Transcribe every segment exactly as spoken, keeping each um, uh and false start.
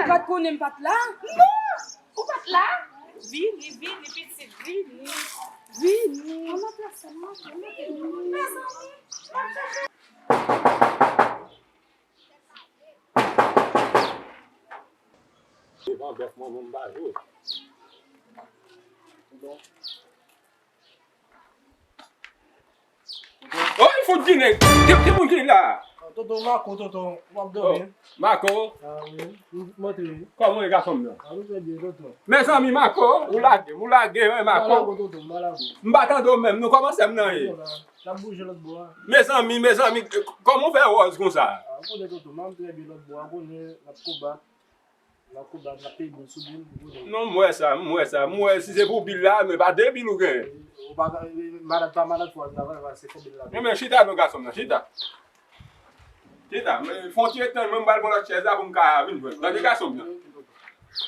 Ou pa t konnen m pa t la? Non! Ou pa t la? Vini, vini, pitit, vini. Vini. An nan plas sa, m ap vini. Mezanmi, m ap chache. Devan bèf manman m pa jwe. Oy, fout ginen! Ki, ki moun ki la? Tonton Mako, tonton, w ap dòmi? Oh, Mako? Ah, wi. M, m antre, wi. Kòman w ye, gason m nan? Ah, nou trè byen, tonton. Mezanmi, Mako, ou lage m, ou lage m, wi, Mako. M pa lage w, tonton, m pa lage w. M pa tande w menm, non, kòman sè m nan ye? Tonton, n ap bouje lòt bò a. Mezanmi, mezanmi, kòman w fè wòz konsa? Ah, ou konnen, tonton, m trè byen lòt bò a, ou konnen, n ap konbat. N ap konbat, n ap peye bil sou bil, ou konnen. Non, m wè sa, m wè sa, m wè si se pou bil la, men pa de bil ou genyen. Ou pa, malad pa malad, fò al travay, se fò bil la. Men, men, chita non, gason m nan, chita. Chita, men fè yon ti etann, mwen m pral pran lòt chèz la pou m ka vin jwenn. Tande gason m nan.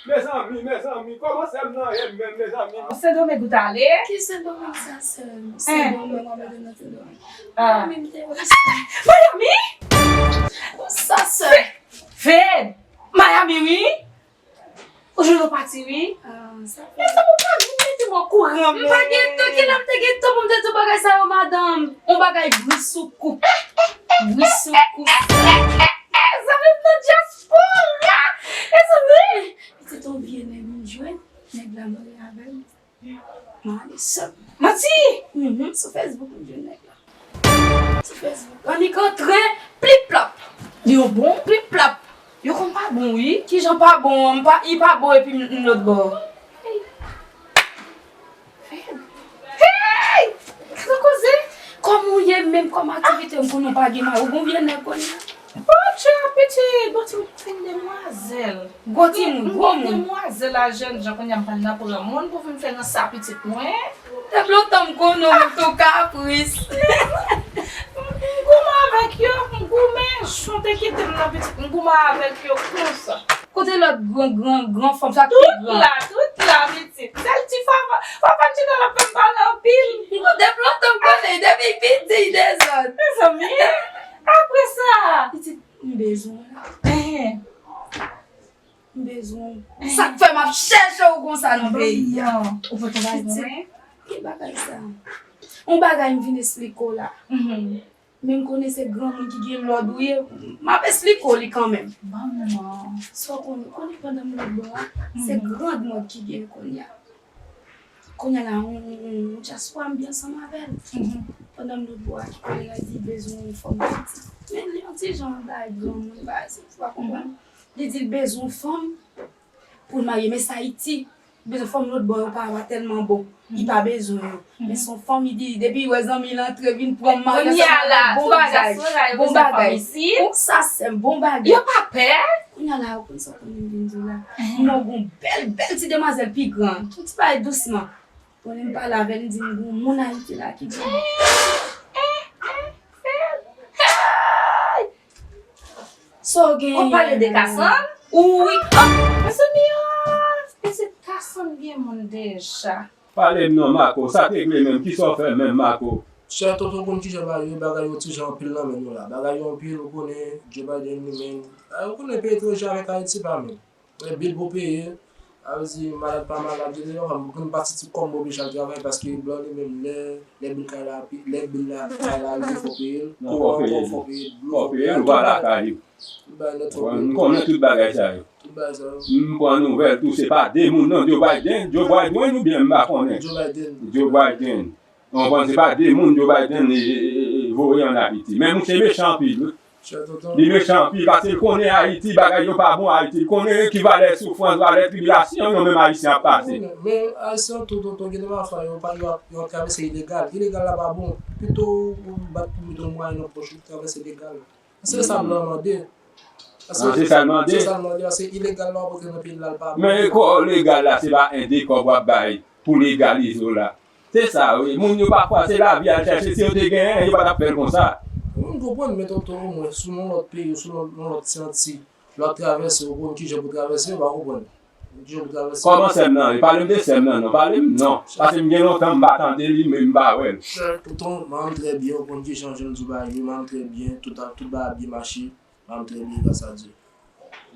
Mezanmi, mezanmi, kòman sè m nan ye menm, mezanmi? Sendomeng ou t ale? Ki Sendomeng sa, sè m? Sendomeng, mwen mete nan Sendomeng. Ah. Mwen menm te wè sa. Miami? Sa, sè. Fed! Miami, wi! Ou jwenn ou pati, wi. Ah, sa fè. Mezanmi, ou pa vin mete m okouran, m pa gen tan, kilè m te gen tan pou m te di w bagay sa yo, madanm? On bagay bri sou koup. Bri sou koup. Zanmi m nan dyaspora. Mezanmi. Pitit, on vye nèg m jwenn. Nèg la mare avè m. Mwen ale sèl. Manti! Mhm, sou Facebook, m jwenn nèg la. Sou Facebook. Annik antre, plip plap. Yo bon, plip plap. Yo konn pa bon, wi. Kijan pa bon an? M pa, li pa bon epi m, m lòt bò. Hey! Fed! Hey! Gade koze! Kòman w ye menm, kòman aktivite m konnen w pa gen mari, ou gon vye nèg konnen. Podyab, pitit, bon ti, se yon demwazèl. Gwo timoun, gwo moun. Demwazèl a jènjan, kounye a m pral nan pran moun pou vin fè nan sa pitit mwen. Depi lontan m konnen w, tou kapris. M goumen avèk yo, m goumen, jan w te kite m nan pitit, m goumen avèk yo konsa. Kote lòt gran, gran, gran fanm sa ki pi gran? Tout la, tout la, pitit. Sèl ti Fafa, Fafa chita la fè m pale anpil. Depi lontan m konnen, depi piti, dezòd. Mezanmi, apre sa. Pitit, m bezwen w la. Ehe. M bezwen w. Sa k fè m ap chèche w konsa nan peyi a? Non, ou pote bagay pou mwen? Ki bagay sa? On bagay m vin esplike w la. Mhm. Men m konnen se granmoun ki gen lòd ou ye. M ap esplike w li kanmenm. Ban m non. Sa w konnen, konnen pandan m lòt bò a, se granmòd ki gen kounye a. Kounye a la, yon, yon, yon dyaspora m byen ansanm avè l. Mhm. Pandan m lòt bò a, ki konnen l di l bezwen yon fanm Ayiti. Men li yon ti jan bagay granmoun, bagay sa, ou pa konprann? Li di l bezwen yon fanm pou l marye, men se Ayiti. Bezwen fanm lòt bò yo pa, pa tèlman bon. Li pa bezwen yo. Men se yon fanm, li di, depi li wè zanmi l antre vin pran m marye ansanm avè l, bon bagay. Bon bagay. Konsa sè m, bon bagay. Yo pa pè. Kounye a la, ou konn sa w konnen m vin di w la. Mwen gon bèl, bèl ti demwazèl pi gran. Tout ti bagay dousman. Konnen m pale avè l, m di m gon moun Ayiti la ki gen. Sa w genyen? Ou pale de Kasann? Wi. Oh, mezanmi, oh, pitit Kasann gen moun deja. Pale m non, Mako, sa t regle menm, kisa w fè menm, Mako? Chè tonton konn kijan bagay yo, bagay yo ti jan anpil nan men nou la. Bagay yo anpil, ou konnen, Joe Biden li menm. Ou konnen peyi etranje avèk Ayiti pa menm. Lè bil pou peye, sa vle di malad pa malad, je ne sais pas, m konn pati ti kòm m oblije al travay paske blan li menm lè, lè bil kay la, lè bil la kay la rive fò peye l, kouran ankò fò peye l, dlo fò peye l, tout bagay. Tout bagay nèt fò peye l. M konnen tout bagay sa yo. Tout bagay sa yo. M pran nouvèl tou, se pa de moun non, Joe Biden, Joe Biden oubyen m pa konnen. Joe Biden. Joe Biden. Ou konprann, se pa de moun Joe Biden e, e, e, e voye ann Ayiti. Men mouche mechan anpil, wi. Li mechan anpil, paske l konnen Ayiti, bagay yo pa bon Ayiti. L konnen ki valè soufrans, valè tribilasyon yo menm Ayisyen ap pase. Men Ayisyen tou, tonton, gen de pafwa, yo pa, yo ap, yo ap travèse ilegal. Ilegal la pa bon. Pito ou bat pou mete yon mwayen nan pòch ou, travèse legal. Se sa blan mande. Se sa l mande. Se sa l mande, paske ilegal la w ap rantre nan peyi l la, l pa bon. Men kò legal la, se pa en de kòb w ap bay pou legalize w la. Se sa, wi. Moun yo pafwa, se lavi y al chèche. Si yo te genyen, yo pa t ap fè l konsa. M konprann, men tonton, omwen, si w nan lòt peyi, si w nan lòt syanti, lè w ap travèse, ou konn kijan pou travèse, ou pa konprann. Kòman sè m nan ye? Pale m de sè m nan, non. Pale m, non. Paske m gen lontan m pa tande li, men m pa wè l. Tonton, m trè byen, ou konn kijan jan m di w bagay yo, m trè byen, tout, tout bagay ap byen mache, m trè byen, gras a Dye.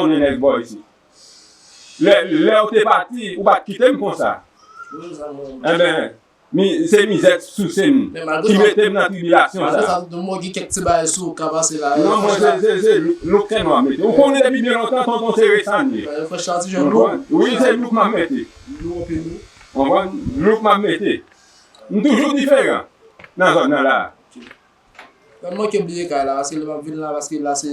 konnen nèg bò isit. Lè, lè w te pati, ou pa t kite m konsa. Enben, mi, se mizè souse m, ki mete m nan tribilasyon sa. Sa, nou gen kèk ti bagay sou ou ka pase la. Non, mwen, se, se, se look, look fè nwa mete. Ou konnen depi byen lontan, tonton se resan li ye. Wi, se look m ap mete. Konprann? Look m ap mete. M toujou diferan nan zòn nan la. Mwen manke bliye kay la, paske lè m ap vin la, paske la se,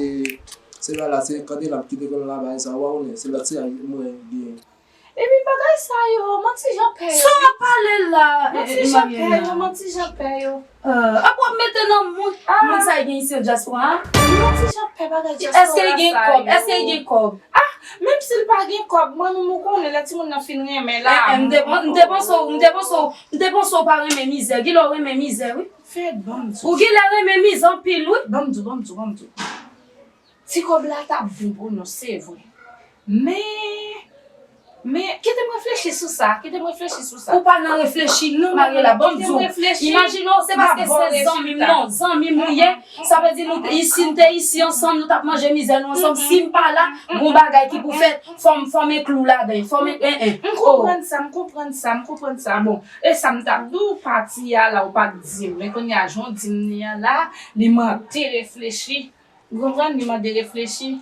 se la, la se Kandela m kite kòm la, bagay sa, ou pa konnen, se lòt se a mwen genyen. Epi bagay sa yo, manti Jan pè yo. Sa w ap pale la? Manti Jan pè yo, manti Jan pè yo. Apa w ap mete nan moun, moun sa yo gen isi an dyaspora a? Manti Jan pè bagay dyaspora sa yo. Èske l gen kòb? Èske l gen kòb? Ah, menm si l pa gen kòb, mwen menm ou konnen lè timoun nan fin renmen la. Eh, eh, m te pan-, m te panse w, m te panse w, m te panse w pa renmen mizè. Genlè w renmen mizè, wi. Fed, ban m di w. Ou genlè renmen mizè anpil, wi. Ban m di w, ban m di w, ban m di w. Ti kòb la t ap bon pou nou, se vre. Men, men, kite m reflechi sou sa, kite m reflechi sou sa. Ou pa nan reflechi, non, Mariela, ban m di w. Imajine w, se paske se zanmi m, non, zanmi m ou ye. Sa vle di nou te isi, n te isi ansanm, nou t ap manje mizè nou ansanm. Si m pa la, gon bagay ki pou fèt, fò m, fò m enkli w ladan l, fò m en, en, en. M konprann sa, m konprann sa, m konprann sa. Bon, e sa m t ap di w, pati a la, ou pa t di m. Men kounye a, jan w di m li an la, li mande reflechi. Ou konprann? Li mande reflechi.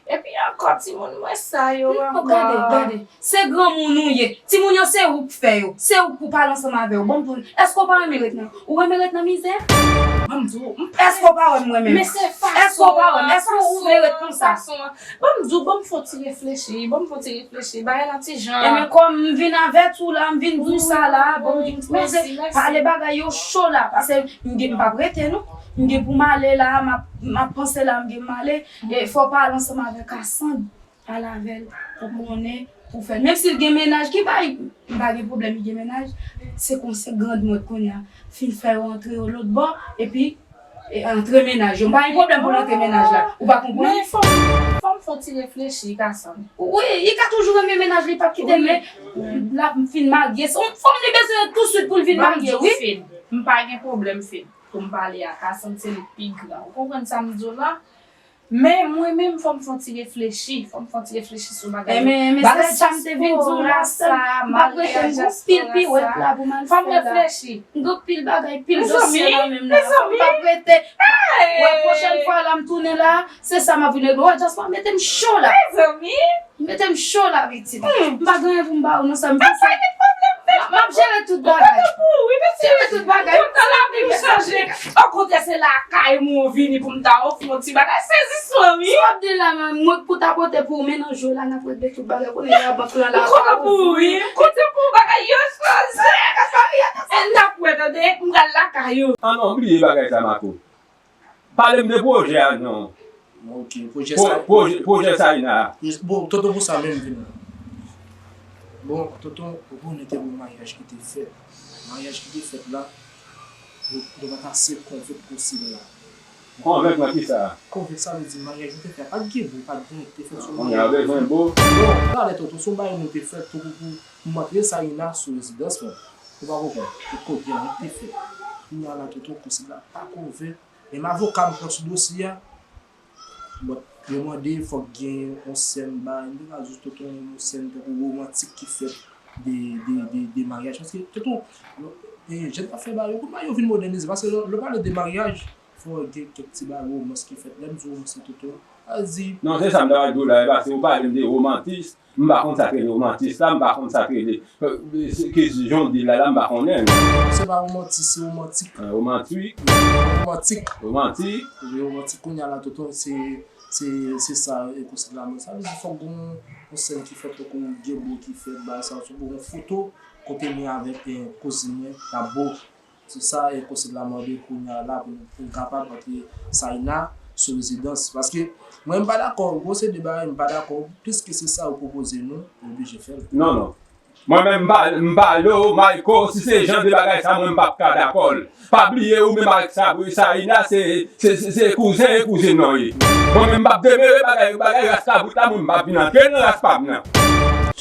Epi ankò, timoun mwen sa yo ankò. Gade, gade. Se granmoun ou ye. Timoun yo, se ou k fè yo. Se ou k pou pale ansanm avè yo. Bon, pou, èske w pa renmen ret nan, ou renmen ret nan mizè? Ban m di w, m pa. Èske w pa wè m renmen? Men se fason an, fason an, fason an. Èske w pa wè m? Èske ou vle ret konsa? Ban m di w, ban m fè yon ti reflechi. Ban m fè yon ti reflechi. Bagay la ti jan. Ebyen, kòm m vin avèti w la, m vin di w sa la, ban m vin poze, pale bagay yo cho la, paske m gen, m p ap rete, non. M gen pou m ale la, m ap, m ap panse la, m gen pou m ale. E fò w pale ansanm avè Kasandra, pale avè l, pou konnen, pou fè l. Menm si l gen mennaj, ki bay, m pa gen pwoblèm, li gen mennaj. Se konsa, grandmèt kounye a, fin fè yo antre yo lòt bò, epi, e, antre mennaj yo. M pa gen pwoblèm pou l antre mennaj la. Ou pa konprann? Men fò, fò m fè yon ti reflechi, Kasandra. Wi, li ka toujou renmen mennaj li, p ap kite l, men l ap fin marye. Fò m li bezwen yo touswit pou l vin marye, wi. M pa gen pwoblèm, Fed. Pou m pale a Kasandra, se li k pi gran. Ou konprann sa m di w la? Men mwen menm, fò m fè yon ti reflechi, fò m fè yon ti reflechi sou bagay yo. Bagay dyaspora sa, maryaj dyaspora sa. Fò m reflechi. M gen anpil bagay, pil dosye nan men m la. Fò m pa rete. Wè, pwochèn fwa la, m tounen la, se sa m ap vin regle. Wè, dyaspora mete m cho la. Mete m cho la, pitit. M pa gen anyen pou m ba ou, non, sa m panse. M ap jere tout bagay. Jere tout bagay. Kontan lavi m chanje. Okontrè, se lakay mwen ou vini pou m ta ofri yon ti bagay. Sezisman, wi. Sa w ap di la, mwen, mwen k pou ta pote pou ou, men nan jou la, n ap regle tout bagay. Kounye a, bank lan la. M kontan pou ou, wi. M kontan pou ou, bagay yo chanje. E n ap wè, tande, m pral lakay ou. An non, bliye bagay sa, Marco. Pale m de pwojè a non. Ok, pwojè sa. Pwojè, pwojè Saïna a. Bon, tonton, pou sa menm vin la. Bon, tonton, ou konnen te gon maryaj ki te fèt. Maryaj ki te fèt la, nou, nou pa t ase konvenk posib la. Konvenk nan kisa? Konvenk sa vle di maryaj nou te fè a pa t gen bri, pa t gen, te fèt sou maryaj. Kounye a bezwen bo. Bon, talè tonton, se yon bagay nou te fè tonton pou, pou montre Saïna sou rezidans mwen. Ou pa konprann? Pou kote a nou te fè. Kounye a la tonton, posib la pa konvenk. Menm avoka m pran sou dosye a, bon, yo mande fòk gen yon sèn, bagay, m te ka jis tonton yon sèn tankou womantik ki fèt de, de, de, de maryaj. Paske tonton, e, jèn ap fè bagay yo, kounye a yo vin modènize. Paske lè, lè w pale de maryaj, fò gen kèk ti bagay womans ki fèt. Lè m di womans, se Toto. Sa vle di, non, se sa m ta pral di w la, e paske ou pale m de womantis, m pa konn sa k rele womantis la, m pa konn sa k rele, euh, se ke jan w di l la, la, m pa konnen. Se pa womantis, se womantik. Ah, womantik. Womantik. Womantik. Wi, womantik kounye a la, Toto, se, se, se sa, e konsi la, men sa vle di fòk gon yon sèn ki fèt, tankou gen bo ki fèt, bagay sa, sou yon foto, kote mwen avèk, eh, kouzin mwen, n ap bo. Se sa, e konsi la mande kounye a la pou, pou n kapab antre Saïna sou rezidans. Paske mwen, m pa dakò, gwo se de bagay, m pa dakò, piske se sa yo pwopoze nou, nou oblije fè l. Non, non. Mwen menm, m pa, m pale w, Mayko, si se jan de bagay sa, mwen, m p ap ka dakò l. Pa bliye, ou menm avèk Sabri, Saïna, se, se, se, se kouzen e kouzin nou ye. Mwen menm, m p ap demere bagay, bagay ras kabrit la, mwen, m p ap vin antre nan ras pa m nan.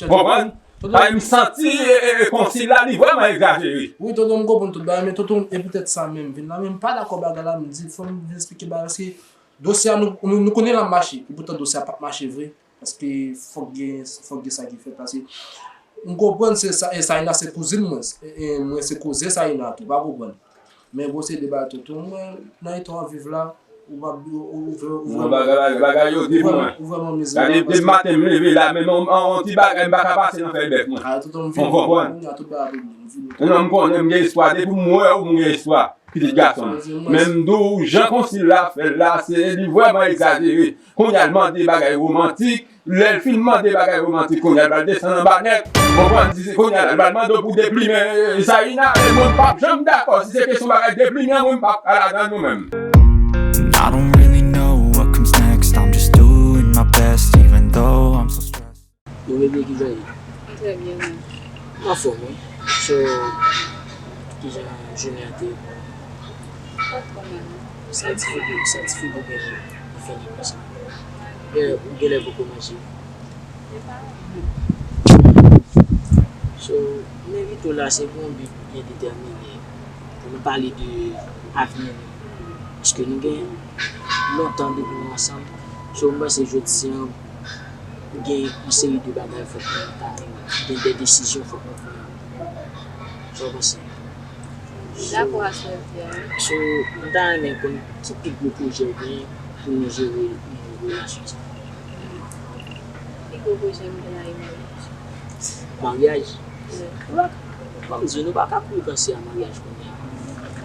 Konprann? Tonton. Ay, m santi, e, e, e, konsi la, li vrèman egzajere. Wi, tonton, m konprann tout bagay, men tonton, e poutèt sa menm, vin la, men m pa dakò bagay la, m di, fò m vin eksplike bagay, paske dosye a, nou, nou, nou konnen l ap mache, e poutan dosye a p ap mache vre, paske fòk gen, fòk gen sa ki fèt, paske m konprann se sa, e Saïna se kouzin mwen, e, e mwen se kouzen Saïna tou, pa konprann. Men bon, se de bagay tonton, mwen, nan eta w ap viv la, ou pa, ou, ou, ou, ou non, vrèman, bagay, bagay yo di pou mwen. Ou vrèman mizerab. Gade, depi maten m leve la, menm yon, yon, yon ti bagay m pa ka pase nan fèy bèf mwen. A, tonton, m vini. Ou konprann? Kounye a, tout bagay vini, m vini. Non, m konnen m gen espwa. Depi m wè w, m gen espwa. Pitit gason m. Men m di w, jan konsi la fè l la, se li vrèman egzajere. Kounye a l mande bagay womantik, lè l fin mande bagay womantik, kounye a l pral desann anba nèt. Konprann, di se kounye a l pral mande w pou deplimen, eh, Saïna, e mwen m p ap janm dakò. Si se kesyon bagay deplimen, mwen m p ap ka ladan nou menm. And I don't really know what comes next. I'm just doing my best, even though I'm so stressed. Bon, bebe, kijan w ye? Trè byen, wi. M anfòm, wi. So, kijan jounen an te ye pou ou? Pa twò mal, non. Sa ti fou, sa ti fou byen fini konsa. Genlè, ou genlè poko manje. Se pa So, m envite w la, se pou yon bi byen detèmine, pou nou pale de avni nou. Paske nou gen lontan depi nou ansanm. So, m panse jodi a, gen yon seri de bagay fòk nou ta gen de desizyon fòk nou pran. Sa w panse? Dakò ak sa w di a, wi. So, m ta renmen konn ki pi gwo pwojè w genyen pou nou jere yon relasyon sa. Pi gwo pwojè m gen la e maryaj. Maryaj? Wi. Ou pa ka, kòm di, nou pa ka kouri panse a maryaj kounye a.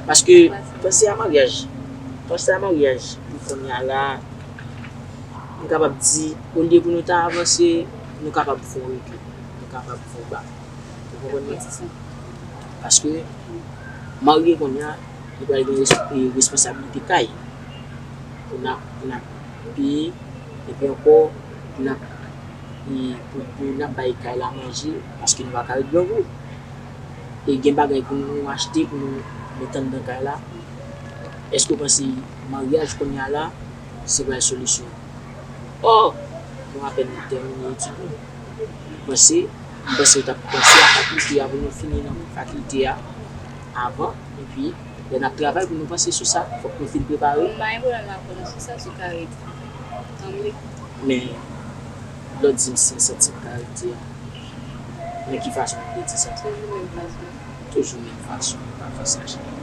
Paske panse a maryaj, panse a maryaj pou kounye a la, m kapab di, olye pou nou ta avanse, nou kapab fè yon rekil, nou kapab fè yon ba. Ou konprann mwen? Paske marye kounye a, li pral gen res-, e, responsablite kay. Pou n ap, pou n ap peye, epi ankò, pou n ap, e, pou, pou n ap bay kay la manje, paske nou pa ka ret grangou. E gen bagay pou nou achte, pou nou met anndan kay la. Èske w panse maryaj kounye a la, se pral solisyon? Ò, nou apèn tèmine etid nou. Panse, m panse w t ap panse a fakilte a pou nou fini nan fakilte a avan, epi lè n ap travay pou nou panse sou sa, fòk nou fin prepare. M pa gen pwoblèm avè w sou sa, si w ka rete. Ann rete. Men, lè w di m si m santi m ka rete a, nan ki fason m te di sa? Toujou menm fason. Toujou menm fason, pa fè sa chanje.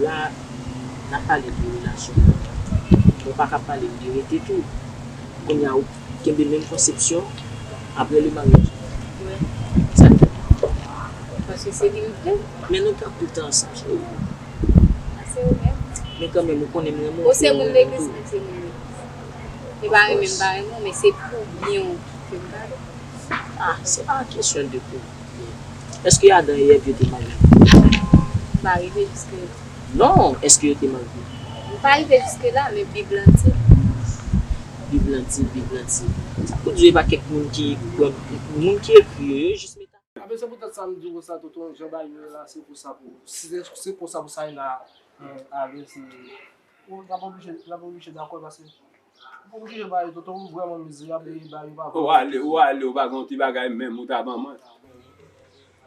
La, n ap pale de relasyon. Mwen pa ka pale m de rete tou. Kounye a, ou kenbe menm konsepsyon apre le maryaj. Wi. Sa k fè? Paske se li m vle. Men nou t ap tout ansanm, cheri. A, se ou menm. Men kanmenm, ou konnen m renmen w. Ou se moun legliz, mwen se moun legliz. E pa renmen m pa renmen w, men se pou byen w ke m pale. Ah, se pa kesyon de pou byen. Èske Adan e Èv yo te marye? M pa rive jiske la. Non, èske yo te marye? M pa rive jiske la, men Bib lan di. Bib lan di, Bib lan di. Sa pou di e pa kèk moun ki kwè, moun ki ekri yo, yo jis mete. Ape se poutèt sa m di w konsa, tonton, jan bagay yo ye la, se konsa pou, se, se konsa pou Saïna, eh, ale, se, ou, n ap oblije, n ap oblije dakò, paske ou pa oblije ba yo, tonton, ou vrèman mizerab, e ba yo pa vrèman. Ou ale, ou ale, ou pa gen yon ti bagay menm, ou ta ban mwen.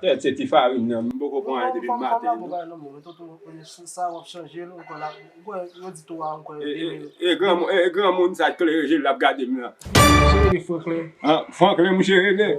Tèt se ti farin nan, m poko pran anyen depi maten, non. Sa w ap chanje l ankò la, ou kwè yo di tou a ankò. E, e, e granmoun, e granmoun sa klere je l ap gade m nan. Se rele Franklin. Ah, Franklin, mouche rele.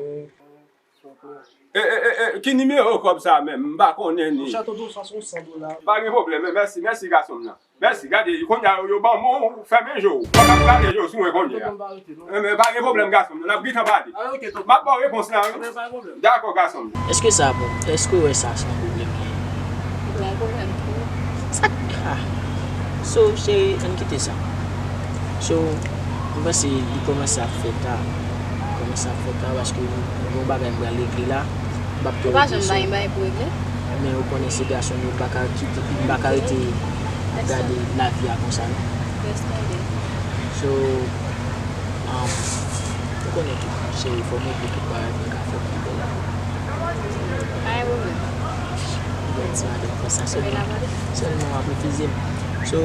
Franklin. E, e, e, e, ki nimewo kòb sa menm? M pa konnen ni. Monchè, tonton, sa se yon san dola. Pa gen pwoblèm, mèsi, mèsi gason m nan. Mèsi, gade, kounye a yo ban m ou fèmen je w. Ou pa ka gade je w sou mwen kounye a. Tonton, pa rete, non. E, men pa gen pwoblèm gason m nan, n ap gentan pale. Ah, ok, tonton. M ap ba w repons la, wi. Ok, pa gen pwoblèm. Dakò gason m. Èske sa bon? Èske w wè sa se yon pwoblèm li ye? Bon pwoblèm tou. Sa, ah. So, cheri, ann kite sa. So, m panse li kòmanse ap fè ta. Li kòmanse ap fè ta paske yon bagay m pral regle la. M p ap twò regle so. Ou pa janm bay bay pou regle? Men ou konnen se gason m ye, m pa ka kite, m pa ka rete ap gade lavi a konsa non. Lès tonbe. So, um, ou konnen tou, cheri, fò m regle tout bagay pou m ka fè pou m bèl. Pa gen pwoblèm. Bèl ti madanm konsa, sèlman, sèlman w ap refize m. So,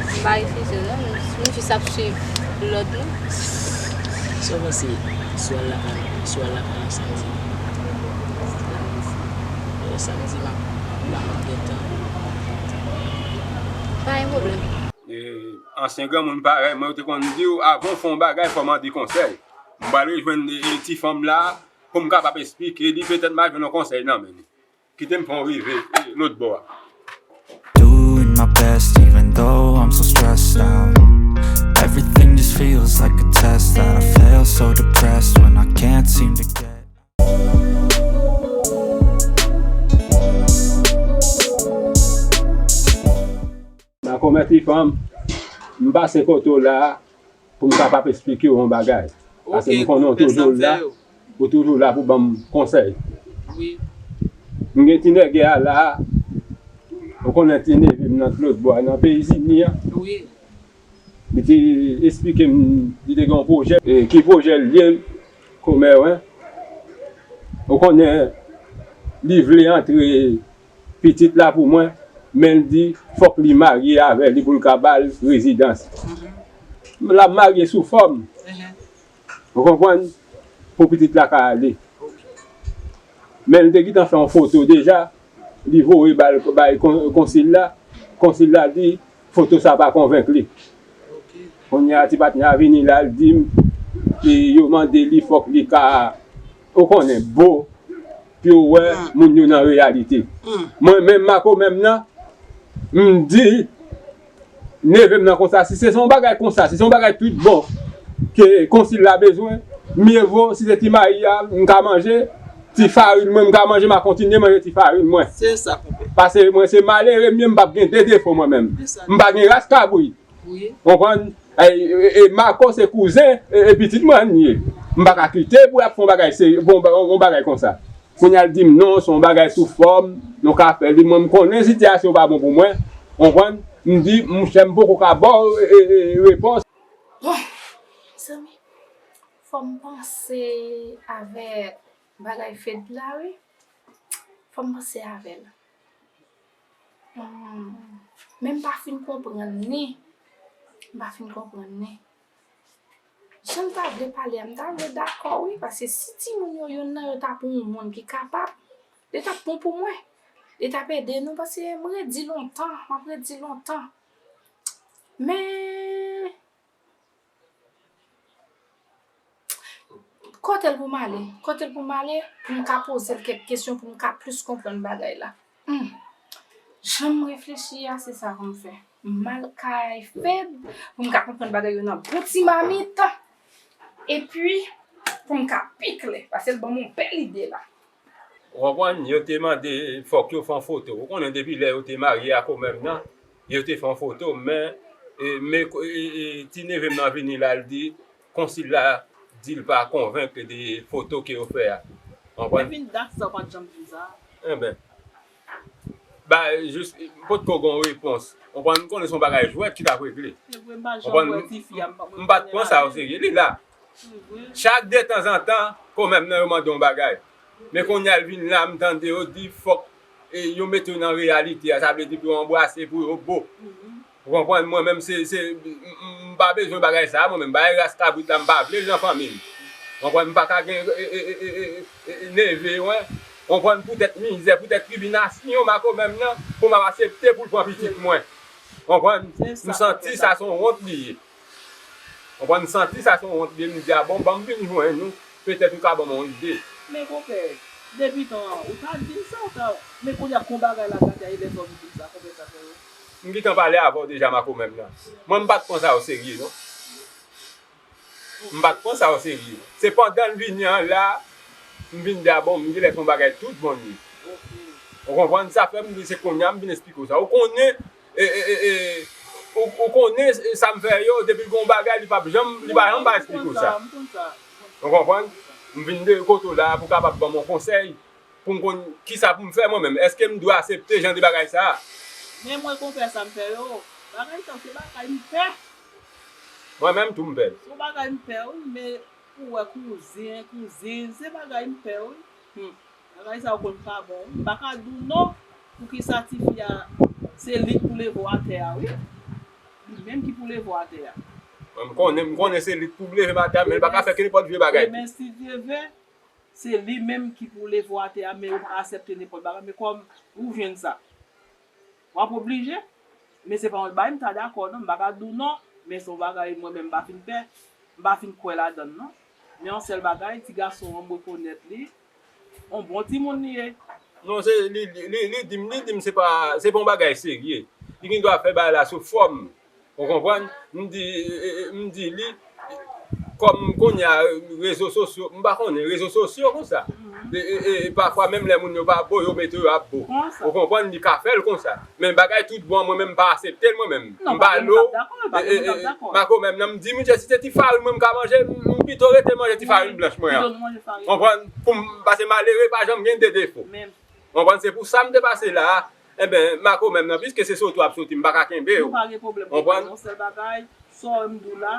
m pa refize w non, m jis ap swiv lòd nou. Sa w panse si w al lakay, si w al lakay an samdi? Samdi, m ap, m ap gen tan. Pa gen pwoblèm. E, ansyen granmoun parèy mwen, yo te konn di w, avan w fè yon bagay, fò w mande konsèy. M pral rejwenn, e, ti fanm la, pou m kapab esplike li, petèt m a jwenn yon konsèy nan men li. Kite m fè w rive, e, lòt bò a. Doing my best, even though I'm so stressed out. Everything just feels like a test that I fail, so depressed when I can't seem to get. Dakò, mèt fanm, m pase kote w la a pou m kapab esplike w yon bagay. Paske m konnen w toujou la, ou toujou la pou ban m konsèy. Wi. M gen ti nègè a la a, ou konnen ti neve m nan lòt bò a, nan peyi Zini an. Wi. Li te esplike m, li te gen yon pwojè. E ki pwojè l ye, kòmè, wi. Ou konnen, li vle antre pitit la pou mwen, men l di fòk li marye avè li pou l ka ba l rezidans. L ap marye sou fòm. Ou konprann? Pou pitit la ka ale. Men l te gentan fè yon foto deja, li voye ba l, bay kon-, konsil la. Konsil la di foto sa pa konvenk li. Kounye a, ti patnè a vini la, l di m, e yo mande li fòk li ka, ou konnen, bo, pou yo wè moun yo nan reyalite. Mwen menm, Mako menm nan, m di neve m nan konsa, si se, se yon bagay konsa, si se yon bagay tout bon ke konsil la bezwen, mye vo si se ti mayi a m ka manje, ti farin mwen m ka manje, m a kontinye manje ti farin mwen. Se sa, konpè. Paske mwen se malere m ye, m p ap gen de defo mwen menm. M pa gen ras kabrit. Wi. Konprann? E, e, e Mako se kouzen, e, e pitit mwen li ye. M pa ka kite pou y ap fè yon bagay serye, pou yon ba-, yon bagay konsa. Kounye a l di m non, se yon bagay sou fòm, nou ka fè li. Mwen, m konnen sitiyasyon pa bon pou mwen. Konprann? M di, monchè, m poko ka ba w, e, e, e, repons. Bon, mezanmi, fò m panse avè bagay Fed la, wi. Fò m panse avè l. Hmm. Men m pa fin konprann ni. M pa fin konprann ni. Jan l ta vle pale a, m ta vle dakò, wi, paske si timoun yo, youn nan yo ta pou yon moun ki kapab, li t ap bon pou mwen. Li t ap ede nou, paske m redi lontan, m ap redi lontan. Men, kote l pou m ale? Kote l pou m ale? Pou m ka poze l kèk kesyon, pou m ka plis konprann bagay la. Hmm. Jan m reflechi a, se sa pou m fè. M al kay Fed, pou m ka konprann bagay yo nan bon ti mamit. Epi, pou m ka pi klè, paske l ban m yon bèl ide la. Ou konprann, yo te mande fòk yo fè yon foto. Ou konnen depi lè yo te marye a kòmè m nan, yo te fè yon foto, men, e, men, e, e, ti neve m nan vini la, l di, konsil la di l pa konvenk de foto ke yo fè a. Konprann? Depi dat sa w pa t janm di m sa. Enben, ba, jis, m potko gen yon repons. Konprann, m konnen se yon bagay jwèt ki t ap regle. Se vre, m pa janm wè tifi a, m pa, m pa t pran sa oserye. Li la. Chak detanzantan, kòmè m nan yo mande yon bagay. Men kounye a l vin la, m tande yo di fòk, e, yo mete yo nan reyalite a, sa vle di pou yo anbrase, pou yo bo. Ou konprann? Mwen menm, se, se, m, m, m pa bezwen bagay sa a, mwen menm, bagay ras kabrit la, m pa vle l nan fanmi m. Ou konprann? M pa ka gen, e, e, neve, wen. Ou konprann? Poutèt mizè, poutèt tribinasyon makomè m nan, pou m ap aksepte pou l pran pitit mwen. Ou konprann? M santi sa se yon wont li ye. Konprann, m santi sa se yon wont li ye, m di, a bon, ban m vin jwenn ou, petèt ou ka ban m yon ide. Men konpè, Depi tan an, ou ta di m sa, ou ta, men kounye a kon bagay la gate a, e lè sa w vin di m sa, konbyen sa fè yo? M gentan pale avè w deja, makomè m nan. Mwen, m pa t pran sa o serye, non. M pa t pran sa o serye. Se pandan l vini an la, m vin di, a bon, m genlè fè yon bagay tout bon li. Ou konprann? Sa fè m di se kounye a m vin esplike w sa. Ou konnen, e, e, e, e, ou, ou konnen sa m fè yo, depi l gen yon bagay, li p ap janm, li pa janm pa esplike w sa. Ou konprann? M vin de kote w la pou w kapab ban m yon konsèy, pou m konn kisa pou m fè mwen menm. Èske m dwe aksepte jan de bagay sa a? Men mwen konpè sa m fè yo, bagay sa se bagay m pè. Mwen menm tou m pè l. Se yon bagay m pè wi, men pou wè kouzen, kouzin, se bagay m pè wi. Hmm. Bagay sa yo konn pa bon wi. M pa ka di w non, poukisa tifi a, se li k pou leve w atè a wi. Li menm ki pou leve w atè a. Mwen m konnen, m konnen se li k pou leve m atè a, men li pa ka fè ke nenpòt vye bagay. Demen si Dye vle, se li menm ki pou leve w atè a, men ou pa aksepte nenpòt bagay. Men kòm ou jwenn sa, w ap oblije. Men se pa yon bagay m ta dakò non, m pa ka di w non, men se yon bagay mwen menm m pa fin pè, m pa fin kwè ladann non. Men yon sèl bagay, ti gason an m rekonèt li, yon bon timoun li ye. Non, se, li, li, li, li di m, li di m se pa, se pa yon bagay serye. Li gen dwa fè bagay la sou fòm. Ou konprann? M di, e, e, m di li, kòm kounye a, rezo sosyo, m pa konnen, rezo sosyo konsa. E, e, e, e pafwa, menm lè moun yo pa bo, yo mete yo ap bo. Ou konprann? Li ka fè l konsa. Men bagay tout bon, mwen menm, m pa aksepte l, mwen menm. M pa lo, e, e, e, makomè m nan, m di, misye, si se ti farin mwen m ka manje, m, m pito rete manje ti farin blanch mwen an. Konprann? Pou m, paske malere pa janm gen de defo. Konprann? Se pou sa m te pase la a. Enben, makomè m nan, piske se sot w ap soti, m pa ka kenbe w. Nou pa gen pwoblèm. Konprann? Yon sèl bagay, sa w wè m di w la,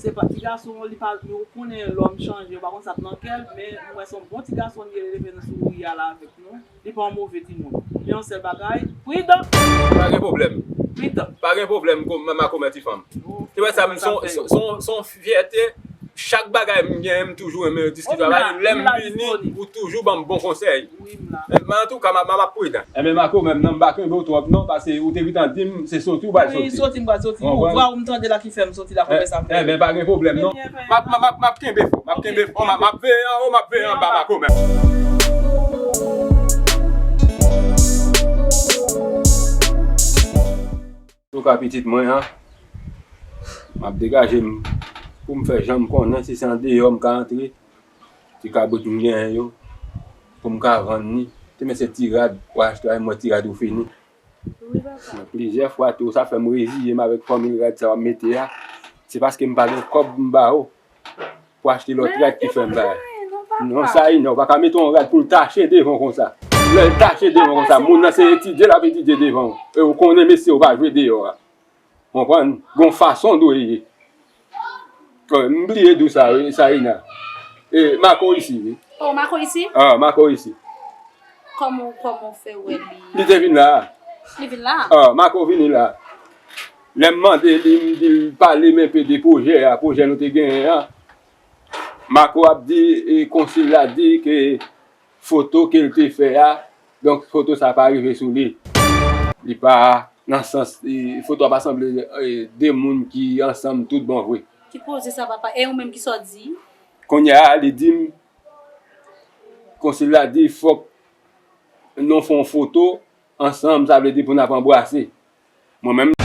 se pa ti gason, li pa, ou konnen lòm chanje, ou pa konn sa k nan kè l, men m wè se yon bon ti gason li ye, li leve nan sou ri a la avèk nou. Li pa yon move timoun. Men yon sèl bagay, pridan! Pa gen pwoblèm. Pridan. Pa gen pwoblèm, ko-, ma-, makomè ti fanm. Se wè sa, m, se yon, se yon, se yon fyète. Chak bagay m genyen, m toujou renmen diskite avè w. Lè m vini, ou toujou ban m bon konsèy. Men antouka, m ap, m ap pridan. Enben, makomè m nan, m pa kenbe w twòp non, paske ou te gentan di m se soti w pral soti. Wi, soti m pral soti. Ou vwa ou m tande la ki fè m soti la, konbyen sa m fè. Enben, pa gen pwoblèm non. M ap, m ap, m ap kenbe fò, m ap kenbe fò, m ap, m ap veye anwo, m ap veye anba, makomè m. Antouka pitit mwen an, m ap degaje m pou m fè jan m konnen, si se andeyò m ka antre, ti kabrit m genyen yo, pou m ka vann li. Te men se ti rad, w achte a, mwen ti rad ou fini. Wi, papa. Plizyè fwa tou, sa fè m reziye m avèk fòmil rad sa w ap mete a. Se paske m pa gen kòb m ba ou. Pou achte lòt rad ki fè m bagay. Non, sa ino, ou pa ka mete yon rad pou l tache devan w konsa. Lè l tache devan w konsa, moun nan se etidye l ap etidye devan w. E ou konnen mesye ou pa jwe deyò a. Konprann? Gon fason w dwe ye. M bliye di w sa, wi, sa ina. E, Mako isi, wi. Oh, Mako isi? Ah, Mako isi. Kòman, kòman w fè wè li? Li te vin la a. Li vin la a? Ah, Mako vini la a. Lè m mande li, m di l pale m enpe de pwojè a, pwojè nou te genyen an. Mako ap di, e, konsil la di ke foto ke l te fè a, donk foto sa pa rive sou li. Li pa nan sans, e, foto a pa sanble, e, de moun ki ansanm tout bon vre. Ki koze sa, papa? E ou menm ki sa w di? Kounye a, li di m, konsil la di fòk nou fè yon foto ansanm, sa vle di pou n ap anbrase. Mwen menm,